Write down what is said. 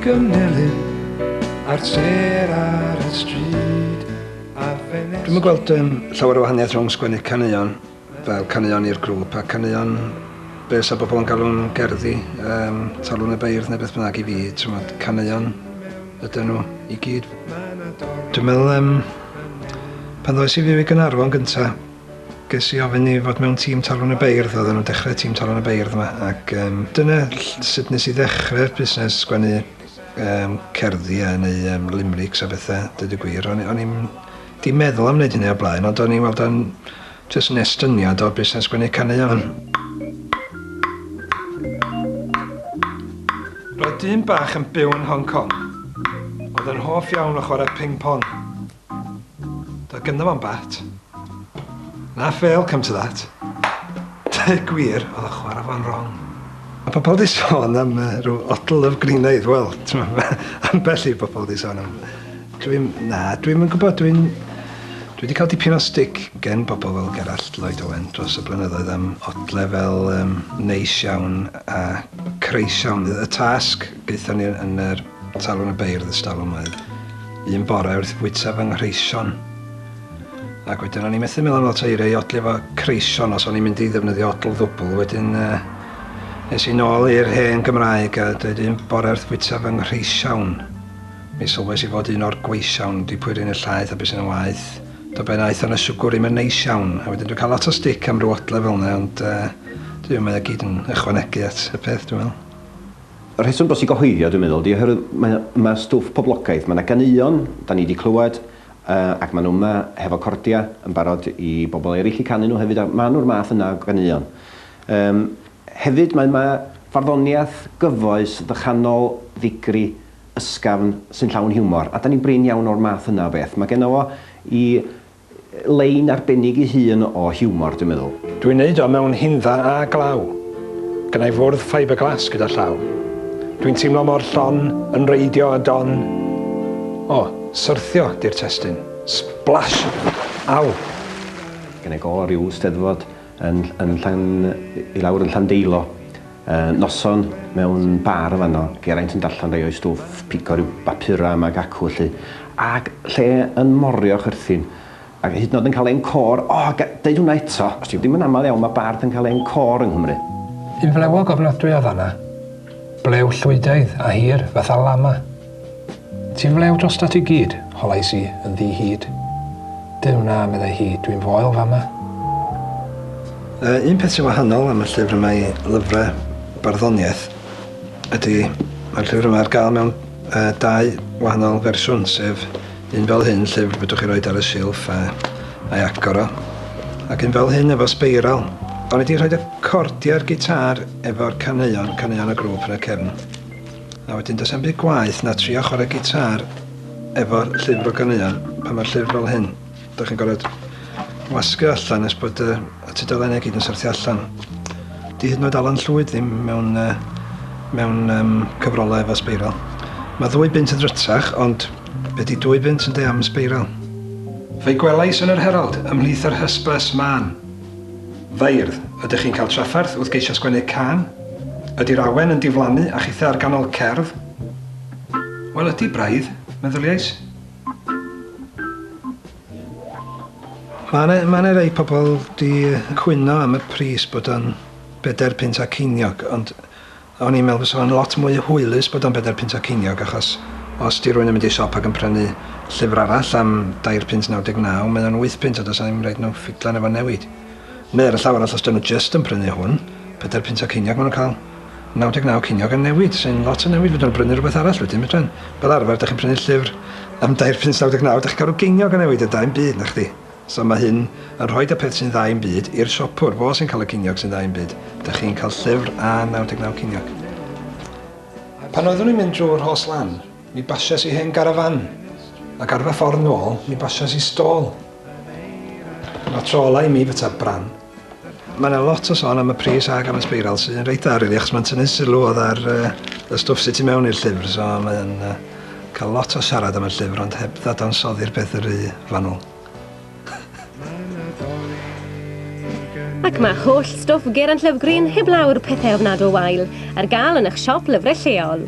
gynnelyn a'r sêr ar y stryd a ffenestri. Dwi'm yn gweld yym llawer o wahaniaeth rhwng sgwennu caneuon fel caneuon i'r grŵp a caneuon be sa bobl yn galw'n gerddi, yym Talwrn y Beirdd neu beth bynnag i fi, t'mod, caneuon ydyn nhw i gyd. Dwi'n meddwl yym pan ddoes i fyw i Gaernarfon gynta, Ges i ofyn i fod mewn tîm Talwrn y Beirdd, oedden nhw'n dechrau tîm Talwrn y Beirdd yma, ac um, dyna sut nes i ddechrau'r busnes sgwennu um, cerddi a neu um, limericks a bethau, dweud y gwir. O'n, o'n i'n di meddwl am wneud hynny o'r blaen, ond o'n i'n weld o'n jyst yn estyniad o'r busnes sgwennu caneuon. Roedd dyn bach yn byw yn Hong Kong. Oedd yn hoff iawn o chwarae ping-pong. Doedd gynno fo'm bat. Na fail come to that. Deud gwir, oedd y chwarae fo'n wrong. Mae pobl di sôn am uh, rhyw odl of greenaidd, wel, ambell i bobl di sôn am... Dwi'n... Na, dwi'm yn gwybod, dwi'n... Dwi wedi cael dipyn o stick gen bobl fel Gerallt Lloyd Owen dros y blynyddoedd am odle fel um, neis iawn a creis iawn. Y tasg gaethon ni yn yr Talwrn y Beirdd ystalwm oedd un bore wrth fwyta fy nghreision. Ac wedyn o'n i methu meddwl am lot o eiriau i odli efo creision os o'n i'n mynd i ddefnyddio odl ddwbl. Wedyn uh, nes i nôl i'r hen Gymraeg a dweud un bore wrth fwyta fy nghreision. Mi sylwes i fod un o'r gweision di pwyru'n y llaeth a beth sy'n yn waeth. Do ben aeth o'n y siwgwr i'm yn neis iawn. A wedyn dwi'n cael lot o stick am ryw odle fel yna, ond uh, dwi'n mae o gyd yn ychwanegu at y peth, dwi'n meddwl. Y rheswm dros ei gyhoeddi o, dwi'n meddwl, 'di oherwydd mae ma' stwff poblogaidd. Mae 'na ganeuon, 'dan ni 'di clywed, yy ac maen nhw yma hefo cordia yn barod i bobl eraill i canu nhw hefyd, a maen nhw'r math yna o ganeuon. Yym, hefyd mae 'ma farddoniaeth gyfoes, ddychanol, ddigri, ysgafn, sy'n llawn hiwmor, a 'dan ni'n brin iawn o'r math yna o beth. Mae genno fo 'i lein arbennig ei hun o hiwmor, dwi'n meddwl. Dwi'n neud o mewn hindda a glaw. Gynna i fwrdd ffiberglass gyda llaw. Dwi'n teimlo mor llon, yn reidio y don. O, syrthio 'di'r testun. Splash! Aw! Gynna i go ryw Steddfod yn yn Llan i lawr yn Llandeilo. Yy noson mewn bar yn fanno, Geraint yn darllen rhai o'i stwff, pigo ryw bapura yma ag acw 'lly, ag lle yn morio chwerthin, ac hyd yn oed yn cael encore, o, ga- deud hwnna eto, os ti ddim yn aml iawn mae bardd yn cael encore yng Nghymru. Un flewog ofnadwy oedd Anna. Blew llwydaidd a hir fatha lama. Ti'n flew drostat i gyd? holais i, yn ddi-hid. Duw na, meddai hi, dwi'n foel fama. Un peth sy'n wahanol am y llyfr yma i lyfrau barddoniaeth ydy mae'r llyfr yma ar gael mewn uh, dau wahanol fersiwn, sef un fel hyn, llyfr fedrwch chi roed ar y silff a, a'i agor o, ac un fel hyn efo sbeiral. O'n i wedi rhoi y cordiau'r gitar efo'r caneuon, caneuon y grŵp yn y cefn. A wedyn does na'm byd gwaeth na trio chwarae gitâr efo'r llyfr o ganeuon pan mae'r llyfr fel hyn. Dych chi'n gorfod wasgu allan nes bod y, y tudalennau gyd yn syrthio allan. Di hyd yn oed Alan Llwyd ddim mewn, uh, mewn um, cyfrolau efo sbeiral. Mae ddwy bunt yn ddrytach, ond be di dwy bunt yn de am sbeiral? Fe'i gwelais yn yr Herald, ymhlith yr hysbys mân. Feirdd, ydych chi'n cael trafferth wrth geisio sgwennu cân? Ydy'r awen yn diflannu a chithe ar ganol cerdd? Wel ydy, braidd, meddyliais. Mae 'na mae 'na rei pobl 'di cwyno am y pris bod o'n bedair punt a ceiniog, ond O'n i'n meddwl fysa fo'n lot mwy hwylus bod o'n bedair punt a ceiniog achos os 'di rywun yn mynd i siop ac yn prynu llyfr arall am dair punt 99 mae o'n wyth punt a does 'na ddim raid nhw ffidlan efo newid. Neu ar y llaw arall os 'dyn nhw jyst yn prynu hwn, pedair punt a ceiniog ma' nhw'n cael 99 ceiniog yn newid sy'n lot o newid fedrwn nhw brynu rhywbeth arall wedyn fedran. Fel arfer 'dach chi'n prynu llyfr am dair punt 99 'dach chi'n cael rhyw geiniog yn newid a da i'm byd nachdi? So mae hyn yn rhoid y peth sy'n dda i'm byd i'r siopwr, fo sy'n cael y ceiniog sy'n dda i'm byd. Dych chi'n cael llyfr a 99 ceiniog. Pan oeddwn i'n mynd drwy'r Rhos Lan, mi basiais i hen garafan, ac ar fy ffordd nôl, mi basiais i stôl. Mae'r tro ola i mi fyta bran. Mae yna lot o sôn am y pris ag am y sbeiral sydd yn reit dda rili achos mae'n tynnu sylw oedd ar uh, y stwff sydd tu mewn i'r llyfr so mae'n uh, cael lot o siarad am y llyfr ond heb ddadansoddi'r peth yn rhy fanwl. Ac mae holl stwff Geraint Lovgreen, heblaw'r pethau ofnadw wael, ar gael yn eich siop lyfrau lleol.